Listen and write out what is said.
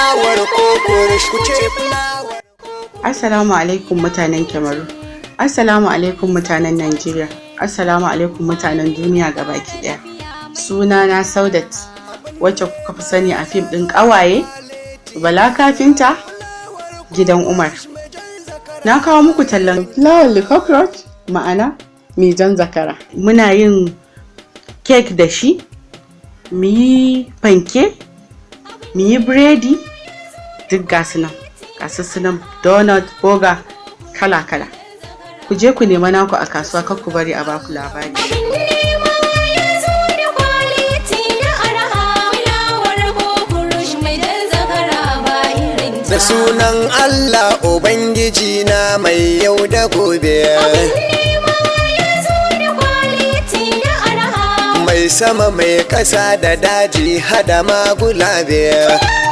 Fulawar Cockroach, ku ce fulawar. Assalamu alaikum mutanen Cameroon. Assalamu alaikum mutanen Najeriya. Assalamu alaikum mutanen duniya gabaki daya. Sunana Saudat, wacce kuka fi sani a fim ɗin ƙawaye, Bala Kafinta, Gidan Umar. Na kawo muku tallan fulawar cockroach, ma'ana mai jan zakara. Muna yin cake da shi, mu yi fanke, mu yi biredi, duk gasu nan. Gasu nan donut, burger, kala-kala. Ku je ku nema naku a kasuwa, kar ku bari a baku labari. Abin nema ya zo da quality da arha, fulawar Cockroach mai jan zakara ba irin ta. Da sunan Allah Ubangiji na mai yau da gobe. Abin nema ya zo da quality da arha. Mai sama, mai ƙasa, da daji, hada magulabe. Fulawar